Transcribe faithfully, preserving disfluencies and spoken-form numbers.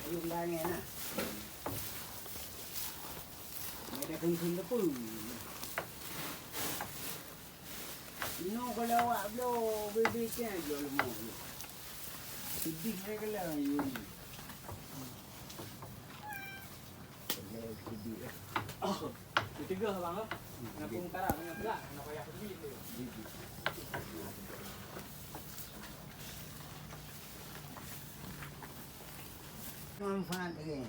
Yum dangai na. Ada kengkeng tepu. Inoe kalau awak bloe bibit kan jual lemah. Sedih saya kalau yum. Oh, ditegur abang tu. Nak pun utara banyak pula, nak payah pergi tu. Manfaat lagi.